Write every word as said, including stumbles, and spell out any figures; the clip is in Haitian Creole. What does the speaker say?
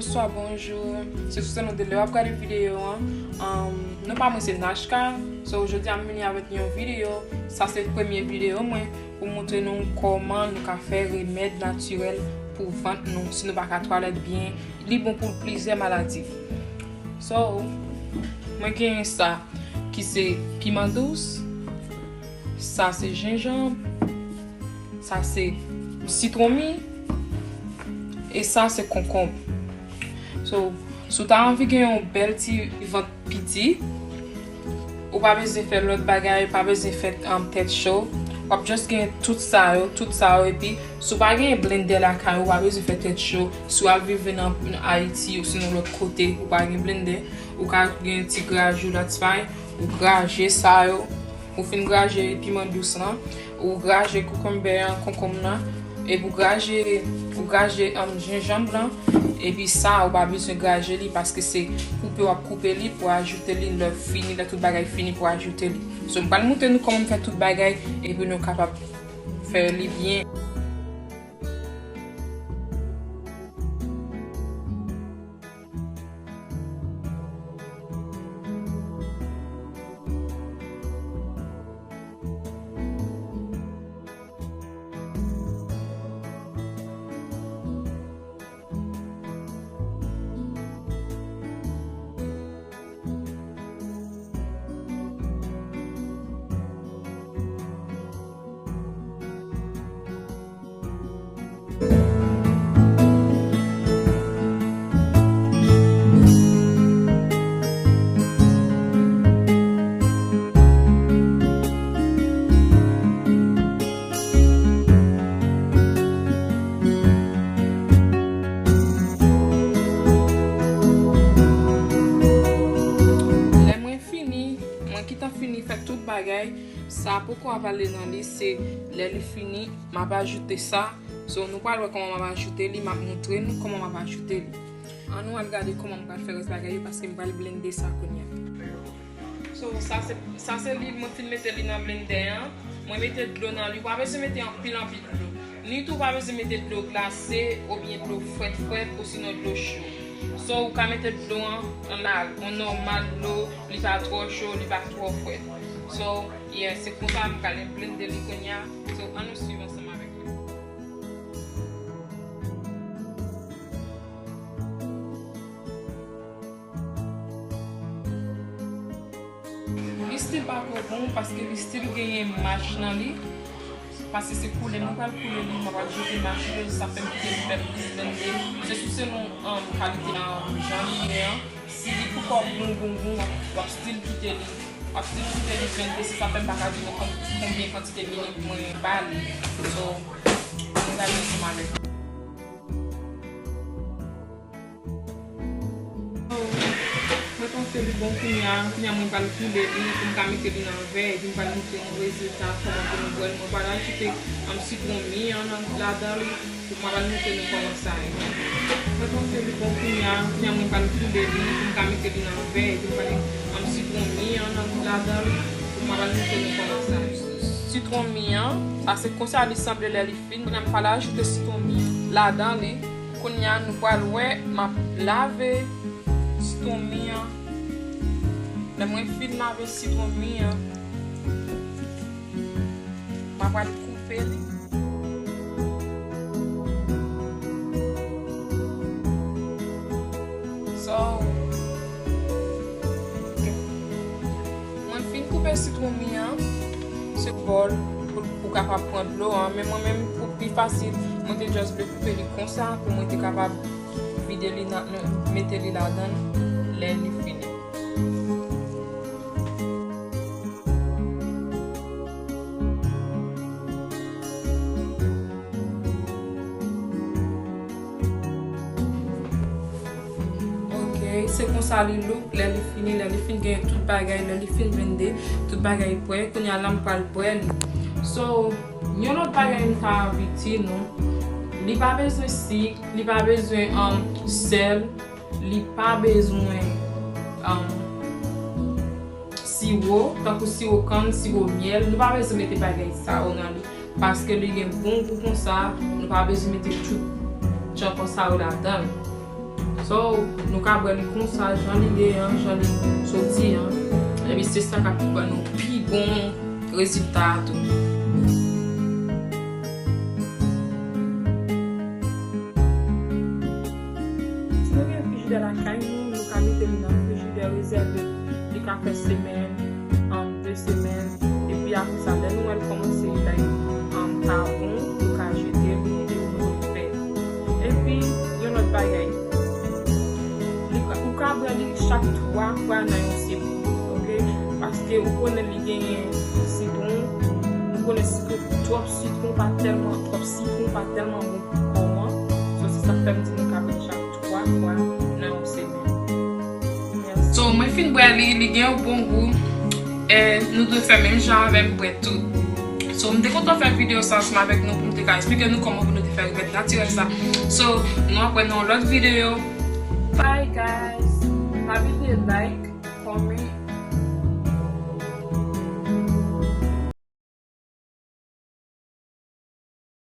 Bonswa, bonjou. Se sou se nou de lè w ap gade videyo an. Um, non pa mwen se Nachka. So, jodi a m vini avèk yon videyo. Sa se premye videyo mwen pou montre nou kòman nou ka fè remèd natirèl pou vant nou si nou pa ka twalèt byen. Li bon pou plizyè maladi. So, mwen genyen sa ki se piman dous, sa se jenjanm, sa se sitwon mi, e sa se konkonb. So, si w ta anvi gen yon bèl ti vant piti, ou pa bezwen fè lòt bagay, pa bezwen fè, um, tèt cho. W ap just gen tout sa yo, tout sa yo, epi si w pa gen blendè lakay ou, ou pa bezwen fè tèt cho. Si w ap viv nan Ayiti osinon lòt kote, ou pa gen blendè, ou ka gen ti grajou, that's fine. Ou graje sa yo, ou fin graje piman dous lan, ou graje koukòmbè an, konkonm nan, epi ou graje, ou graje, um, jenjanm lan, epi sa ou pa bezwen graje li paske se koupe w ap koupe li pou ajoute li lè fini, lè tout bagay fini pou ajoute li. So, m pral montre nou kòman m fè tout bagay epi nou kapab fè li byen. Lè mwen fini, mwen gentan fini fè tout bagay. Sa poko ap ale nan li, se lè li fini, m ap ajoute sa. So, nou pral wè kòman m ap ajoute li, m ap montre nou kòman m ap ajoute li. Ann nou al gade kòman m pral fè rès bagay yo, paske m pral blende sa kounye a. So, sa se, sa se li, mwen fin mete li nan blendè an. Mwen mete dlo nan li. Ou pa bezwen mete anpil, anpil dlo. Ni tou, ou pa bezwen mete dlo glase, oubyen dlo frèt, frèt, osinon dlo cho. So, ou ka mete dlo an, an, an nòmal dlo, li pa twò cho, li pa twò frèt. So, yeah, se konsa m pral blende li kounye a. So, ann nou swiv ansanm avèk mwen. Li still pa twò bon paske li still genyen mach nan li. Paske se koule, mwen pral koule li, mwen pral jete mach yo, sa fè m kite l fè plis blende. Se sou selon, um, kalite, um, jan li ye an. Si li poko bon, bon, bon, w ap still kite li. W ap still kite li blende, se sa fè m pa ka di nou kon-, konbyen kantite minit mwen ba li. So, ann gade ansanm avèk mwen. Mwen panse li bon kounye a. Kounye a mwen pral koule li pou m ka mete li nan vè, epi m pral montre nou rezilta, kòman pou nou bwè l. Mwen pral ajoute, um, sitwon mi an nan, ladan li, pou mwen pral montre nou kòman sa ye. Mwen panse li bon kounye a. Kounye a mwen pral koule li pou m ka mete li nan vè, epi m pral, um, sitwon mi an nan, ladan li, pou mwen pral montre nou kòman sa ye. Sitwon mi an, sa se konsa li sanble lè li fin. Kounye a m pral ajoute sitwon mi an ladan li. Kounye a nou pral wè m ap lave sitwon mi an. Lè mwen fin lave sitwon mi an, m ap pral koupe li. So, mwen fin koupe sitwon mi an, se bòl pou, pou kapab pran dlo an, men mwen menm pou pi fasil, mwen te just vle koupe li konsa pou mwen te kapab vide li nan, nan, mete li ladan lè li fini. Ok, se konsa li look lè li fini, lè li fin gen tout bagay, lè li fin blende, tout bagay prè. Kounye a la m pral bwè li. So, yon lòt bagay m ta anvi di nou, li pa bezwen sik, li pa bezwen, um, sèl, li pa bezwen, um, siwo, tankou siwo kann, siwo myèl. Nou pa bezwen mete bagay sa yo nan li, paske li gen bon gou konsa, nou pa bezwen mete tout jan konsa yo ladan l. So, nou ka bwè li konsa, jan li ye an, jan li soti an. Epi se sa k ap ban nou pi bon rezilta a tou. Si nou gen frijidè lakay nou, nou ka mete li nan frijidè rezève. Li ka fè semèn, um, de semèn. Epi apre sa, lè nou wè l kòmanse, like, um, pa bon, nou ka jete l, nou, nou refè. Epi, yon lòt bagay. Li ka, ou ka bwè li chak twa fwa nan yon semèn, oke? Paske ou konnen li genyen sitwon, ou konnen si twòp sitwon pa tèlman, twòp sitwon pa tèlman bon pou kò an. So, se sa k fè m di nou ka bwè l chak twa fwa nan yon semèn. So, mwen fin bwè li, li gen yon bon gou. E nou dwe fè menm jan avè m, bwè tout. So, m te kontan fè videyo sa ansanm avèk nou pou m te ka eksplike nou kòman pou nou te fè remèd natirèl sa. So, nou ap wè nan yon lòt videyo. Bye guys. Pa bliye like, comment,